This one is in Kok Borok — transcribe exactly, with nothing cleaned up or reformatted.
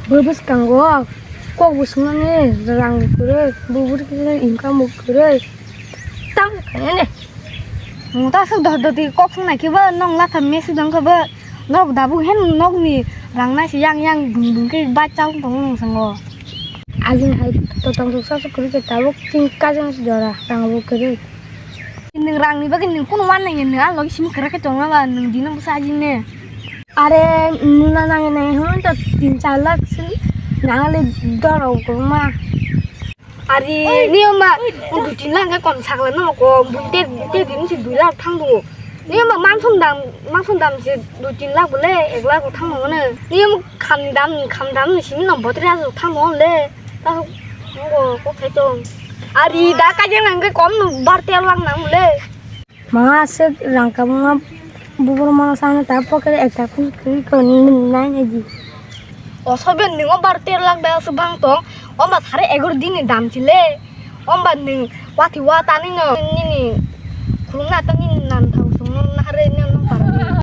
Bo bwskango kok bo swngnani rang bo kwrwi, bo bwrwi khe income bo kwrwi. Tamo khainani. Nwng ta aswk dot doti kok swngnai khe bo, nwng latha mesi dong khe bo, nok dabuk hen nokni rang nai se yang yang bung bung khe bai chal tong nwng swngo. Agini hai to tong sok sa sok kwrwi khe tabuk chini kajang se jora rang bo kwrwi. Nwng rangni bagwi nwng kunu uanai nwng a logi simi kwrak khe tongma ba nwng dino bwsa ajine. Are nuna nangi nangi hwn to tin char lakh se nangale doro kwbangma. Ari ni ma dui tin lakh khe kom sakla no kom bui te te din se dui lakh thang du. Ni ma manthon dam manthon dam se dui tin lakh bole ek lakh thang no ne. Ni ma kham ni dam kham dam ni simi no botri ha thang no le. Ta ko ko khai tong. Ari da ka jeng nang ke kom no bar tel lang nang le. Manga aswk rang kabangma bubur mano sano ta pocket ekta phone kwrwi koni nai nai di. Osoben ningo bar ter lakh da aswk bang tong. Omba sare egor dini dam chile. Omba ning wati wa tani no nini